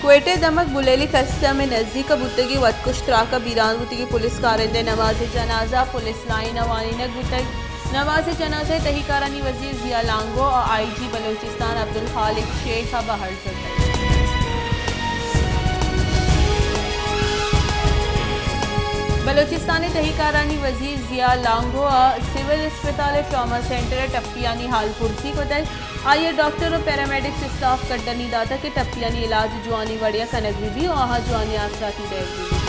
کوئٹہ ءِ دمگ بلیلی کسٹم ءِ نزیک ءَ بوتگیں وتکش تراک ءَ بیران بوتگیں پولیس کارندہ ءِ نماز جنازہ پولیس لائن ءَ وانینگ بوتگ۔ نماز جنازہ ءِ تہی کارانی وزیر ضیاء لانگو ءُ آئی جی بلوچستان عبدالخالق شیخ ءَ بہر زرتگ۔ بلوچستان ءِ تہی کارانی وزیر ضیاء لانگو ءَ سول اسپتال ءِ ٹراما سینٹر ءَ ٹپیانی حال پرسی کتگ۔ آئی ءَ ڈاکٹر ءُ پیرامیڈکس اسٹاف کڈنی داتگ کہ ٹپیانی علاج جوانی وڑے ءَ کنگ بہ بیت ءُ آہاں جوانی آسراتی دئیگ بہ بیت۔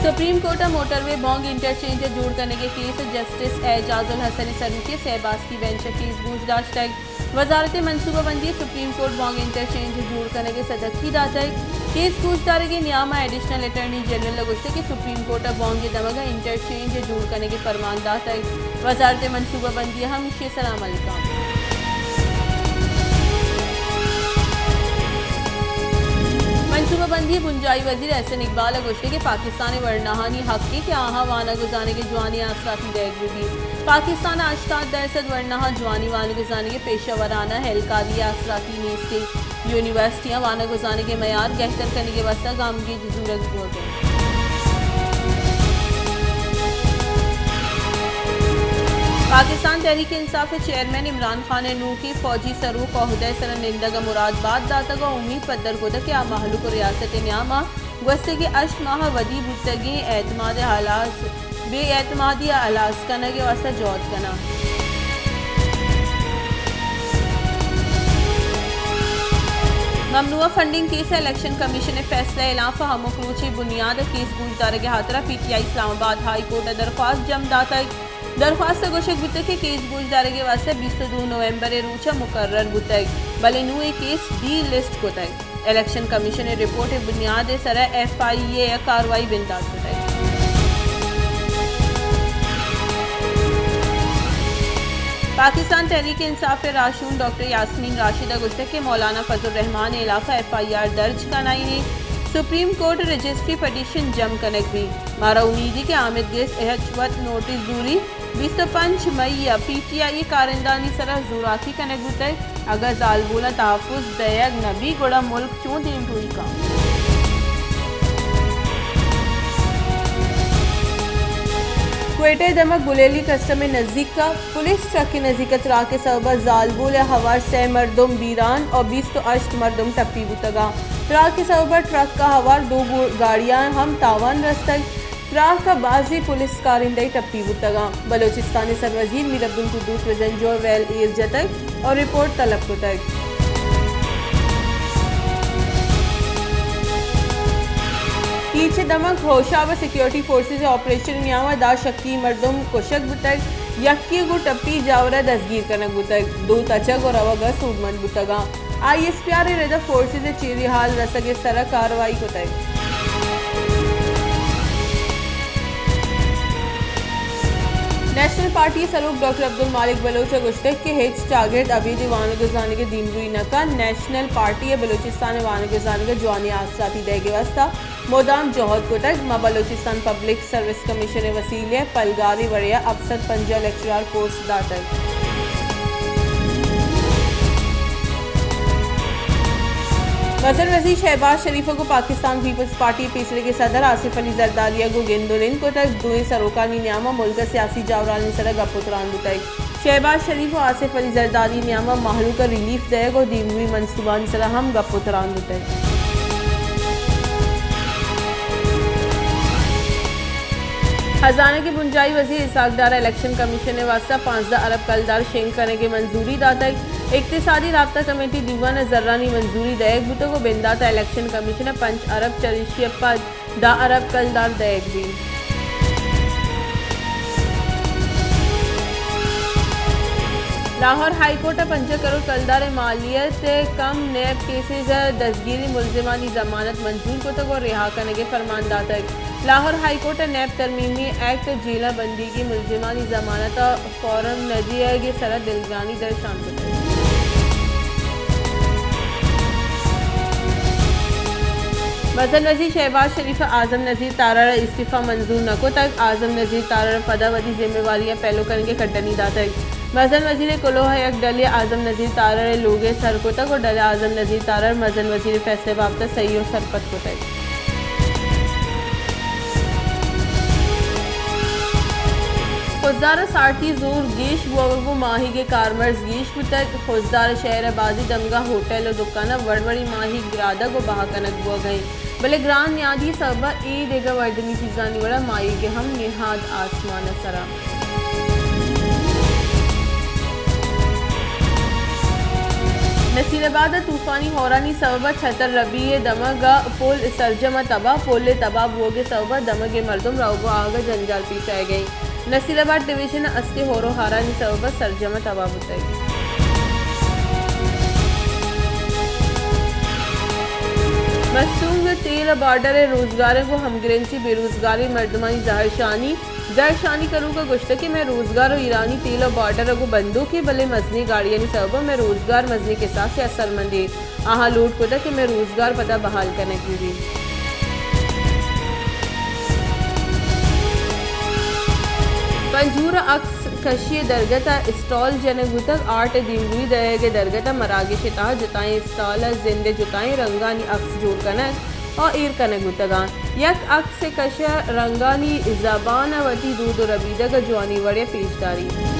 سپریم کورٹ ءَ موٹروے بانگ انٹرچینج ءِ جوڑ کنگ ءِ کیس ءَ جسٹس اعجاز الحسن ءِ سروکی ءَ سئے باسکی بینچ ءَ کیس گوش داشتگ۔ وزارت منصوبہ بندی ءَ سپریم کورٹ بانگ انٹرچینج ءِ جوڑ کنگ ءِ سدکی داتگ۔ کیس گوشدارگ ءِ نیام ءَ ایڈیشنل اٹارنی جنرل ءَ گوشتگ کہ سپریم کورٹ ءَ بانگ ءِ دمگ ءَ انٹرچینج ءِ جوڑ کنگ ءِ پرمان داتگ۔ وزارت منصوبہ بندی ءَ ہم ایشی ءِ سرا عمل کنت۔ منصوبہ بندی ءِ بنجاہی وزیر احسن اقبال ءَ گوشتگ کہ پاکستان ءِ ورناہانی حق ایں کہ آہاں وانگ ءُ زانگ ءِ جوانیں آسراتی دئیگ بہ بیت۔ پاکستان ءَ ہشتاد درسد ورناہاں جوانیں وانگ ءُ زانگ ءِ پیشہ ورانہ اہلکاری ءِ آسراتی نیست ایں۔ یونیورسٹیاں وانگ ءُ زانگ ءِ معیار گہتر کنگ ءِ واستہ گامگیج زورگ بوگ ءَ انت۔ پاکستان تحریک انصاف ءِ چیئرمین عمران خان ءَ نوکیں فوجی سروک عہدہ ءِ سرا نندگ ءَ مراد بات داتگ ءُ امیت پدر کتگ کہ آ مہلوک ءُ ریاست ءِ نیام ءَ گوستگیں ہشت ماہ ءَ ودی بوتگیں اعتماد ءِ ہلاس، بے اعتمادی ءَ ہلاس کنگ ءِ واستہ جہد کناں۔ ممنوعہ فنڈنگ کیس ءِ الیکشن کمیشن ءِ فیصلہ ءِ ہلاپ ءَ ہمک روچی بنیاد ءَ کیس گوشدارگ ءِ ہاترا پی ٹی آئی اسلام آباد ہائی کورٹ ءَ درخواست جم داتگ۔ درخواست ءَ گوشگ بوتگ کہ کیس گوشدارگ ءِ واستہ بیست ءُ دو نومبر ءِ روچ ءَ مقرر بوتگ، بلے نوں اے کیس ڈی لسٹ کتگ۔ الیکشن کمیشن ءِ رپورٹ ءِ بنیاد ءِ سرا ایف آئی اے ءِ کاروائی بندات کتگ۔ پاکستان تحریک انصاف ءِ راہشون ڈاکٹر یاسمین راشد ءَ گوشتگ کہ مولانا فضل الرحمان ءِ ہلاپ ءَ ایف آئی آر درج کنائینی، سپریم کورٹ ءَ رجسٹری پٹیشن جم کنگ بیت۔ مارا امیدی کہ حامد گیس ءَ ہچ وت نوٹس زوری بیست ءُ پنچ مئی ءَ پی ٹی آئی ءِ کارندہانی سرا زوراکی کنگ بوتگ۔ اگاں زالبولاں تحفظ دئیگ نہ بیت، گڑا ملک چون دیمروئی کنت؟ کوئٹہ ءِ دمگ بلیلی کسٹم ءِ نزیک ءَ پولیس ٹرک ءِ نزیک ءَ تراک ءِ سبب ءَ زالبول ءِ ہوار سئے مردم بیران ءُ بیست ءُ ہشت مردم ٹپی بوتگ انت۔ تراک ءِ سبب ءَ ٹرک ءِ ہوار دو گو-، گاڑیاں ہم تاوان رستگ۔ تراک ءَ بازیں پولیس کارندہ ٹپی بوتگ انت۔ بلوچستان ءِ سروزیر میر عبدالقدوس بزنجو ءَ ویل ایر جتگ ءُ رپورٹ طلب کتگ۔ کیچ ءِ دمگ ہوشاب ءَ سیکورٹی فورسز ءِ آپریشن ءِ میان ءَ دہ شکی مردم کشگ بوتگ، یکے گوں ٹپی جاور ءَ دزگیر کنگ بوتگ، دو تچگ ءُ روگ ءَ سوبمند بوتگ انت۔ آئی ایس پی آر ءِ رد ءَ فورسز ءِ چیری حال رسگ ءِ سرا کاروائی کتگ۔ نیشنل پارٹی ءِ سروک ڈاکٹر عبدالمالک بلوچ ءَ گوشتگ کہ ہچ چاگرد ابید وانگ ءُ زانگ ءِ دیمروئی نہ کنت۔ نیشنل پارٹی ءَ بلوچستان ءِ وانگ ءُ زانگ ءَ جوانیں آسراتی دئیگ ءِ واستہ مدام جہد کتگ۔ ما بلوچستان پبلک سروس کمیشن ءِ وسیلہ ءَ پلگاریں وڑے ءَ ہپت سد پنجاہ لیکچرار پوسٹ داتگ۔ مظہر وزیر شہباز شریف ءَ گوں پاکستان پیپلز پارٹی ءِ پیسریگیں صدر آصف علی زرداری ءَ گوں گند ءُ نند کتگ۔ دوئیں سروکانی نیام ءَ ملک ءِ سیاسی جاورانی سر ءَ گپ ءُ تران بوتگ۔ شہباز شریف ءُ آصف علی زرداری ءِ نیام ءَ مہلوک ءَ ریلیف دئیگ ءُ دیمروئی منصوبانی سر ءَ ہم گپ ءُ تران بوتگ۔ خزانگ ءِ بنجاہی وزیر اسحاق ڈار ءَ الیکشن کمیشن ءِ واستہ پانزدہ ارب کلدار شنگ کنگ ءِ منظوری داتگ۔ اقتصادی رابطہ کمیٹی دیوان ءَ زرانی منظوری دئیگ بوتگ ءُ بندات ءَ الیکشن کمیشن ءَ پنچ ارب، چریشی ءَ پد دہ ارب کلدار دئیگ بیت۔ لاہور ہائی کورٹ ءَ پنجاہ کروڑ کلدار ءِ مالیت ءِ کم نیب کیسز ءِ دزگیری ملزمانی ضمانت منظور کتگ ءُ رہا کنگ ءِ فرمان داتگ۔ لاہور ہائی کورٹ ءَ نیب ترمیمی ایکٹ ءِ جیل ءَ بندیگیں ملزمانی ضمانت ءَ فارم نہ دیگ ءِ سرا دلگرانی درشان کتگ۔ مزن وزیر شہباز شریف ءَ اعظم نذیر تارڑ ءِ استعفی منظور نہ کتگ۔ اعظم نذیر تارڑ ءَ پدا وتی ذمہ واریاں پیلو کنگ ءِ کڈنی داتگ۔ مزن وزیر ءِ کلوہ ءَ یک ڈلے اعظم نذیر تارڑ ءِ لوگ ءَ سر کتگ ءُ ڈل اعظم نذیر تارڑ مزن وزیر ءِ فیصلہ ءِ بابت ءَ سہی ءُ سرپد کتگ۔ خضدار ءِ سارتی زور گیش بوگ ءَ گوں ماہیگ ءِ کارمرز گیش بوتگ۔ خضدار شہر ءِ بازیں دمگاں ہوٹل ءُ دکاناں وڑ وڑیں ماہیگ گرادگ ءُ بہا کنگ بوگ ءَ انت، بلے گران نیادی ءِ سبب ءَ اے دگہ وردنی چیزانی وڑ ءَ ماہیگ ہم نہاد آسمان ءِ سر ءَ۔ نصیر آباد ءَ طوفانی ہورانی سبب ءَ چھتر ربی ءِ دمگ ءَ پل سرجم ءَ تباہ، پل ءِ تباہ بوگ ءِ سبب ءَ دمگ ءِ مردم روگ ءُ آہگ ءَ جنجال پیش آیگ ءَ انت۔ نصیر آباد ڈویژن ءِ استیں ہور ءُ ہارانی سبب ءَ سرجم ءَ تباہ بوتگ۔ مستونگ تیل ءِ بارڈر ءِ روزگار ءَ گوں ہمگرنچی بے روزگاریں مردمانی زہرشانی۔ زہرشانی کنوک ءَ گوشتگ کہ مئے روزگار ءُ ایرانی تیل ءِ بارڈر ءَ گوں بندوکیں، بلے مزنیں گاڑیانی سبب ءَ مئے روزگار مزنیں کساسے ءَ اثرمند انت۔ آہاں لوٹ کتگ کہ مئے روزگار پدا بحال کنگ بہ بیت۔ پنجگور ءَ عکس کشی ءِ درگت ءَ اسٹال جنگ بوتگ۔ آرٹ ءِ دیمروئی دئیگ ءِ درگت ءَ مراگش ءِ تہا جتائیں اسٹال ءَ زند ءِ جتائیں رنگانی عکس جوڑ کنگ ءُ ایر کنگ بوتگ انت۔ یک عکس ءِ کش ءَ رنگانی زبان ءَ وتی دود ءُ ربیدگ ءَ جوانیں وڑے ءَ پیش داریت۔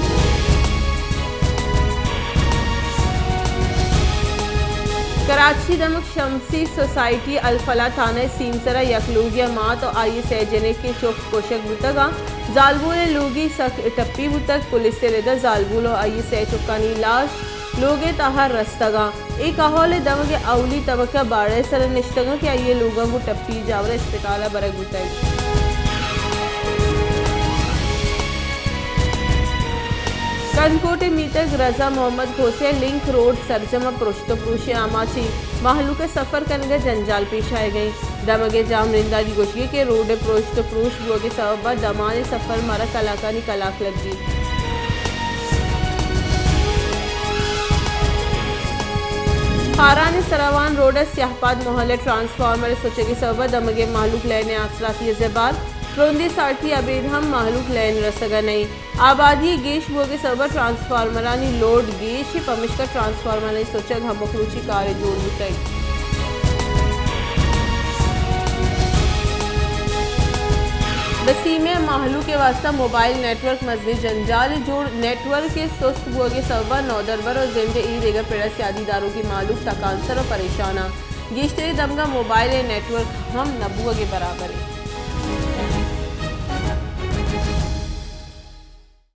کراچی دمگ شمسی سوسائٹی الفلاح تھانہ ءِ سیمسر ءَ یک لوگے ءِ مات ءُ آئی ءِ سئے جنکیں چک کشگ بوتگ انت۔ زالبول ءِ لوگی سک ٹپی بوتگ۔ پولیس ءِ رد ءَ زالبول ءُ آئی ءِ سئے چکانی لاش لوگ ءِ تہا رستگ انت۔ اے کہول ءِ دمگ ءِ اولی طبقہ ءِ باڑہ ءِ سر ءَ نشتگ انت کہ آئی ءِ لوگاں گوں ٹپی جاور ءَ اسپتال ءَ برگ بوتگ۔ کنکوٹ ءِ میتگ رضا محمد کھوسہ ءِ لنک روڈ سرجم ءَ پرشت ءُ پروش ءِ آماچ انت۔ مہلوک ءَ سفر کنگ ءَ جنجال پیش آیگ ءَ انت۔ دمگ ءِ جاہمنندانی گوشگ ءَ کہ روڈ ءِ پرشت ءُ پروش بوگ ءِ سبب ءَ دمان ءِ سفر مارا کلاکانی کلاک لگیت۔ خاران ءِ سراوان روڈ ءِ سیاہ پاد محلہ ءَ ٹرانسفارمر ءِ سچگ ءِ سبب ءَ دمگ ءِ مہلوک لین ءِ آسراتی ءَ زبہر۔ ترندیں سارتی ءَ ابید ہم مہلوک لین ءِ رسگ ءَ نہ انت۔ آبادی ءِ گیش بوگ ءِ سبب ءَ ٹرانسفارمرانی لوڈ گیش انت، پمشکا ٹرانسفارمرانی سچگ ہمک روچی کارے جوڑ بوتگ۔ بسیمہ ءِ مہلوک ءِ واستہ موبائل نیٹ ورک مزنیں جنجالے جوڑ، نیٹ ورک ءِ سست بوگ ءِ سبب ءَ نودربر ءُ زند ءِ اے دگہ پڑ ءَ سیادی داروکیں مہلوک تکانسر ءُ پریشان انت۔ گیشتریں دمگ ءَ موبائل ءِ نیٹ ورک ہم نہ بوگ ءِ برابر انت۔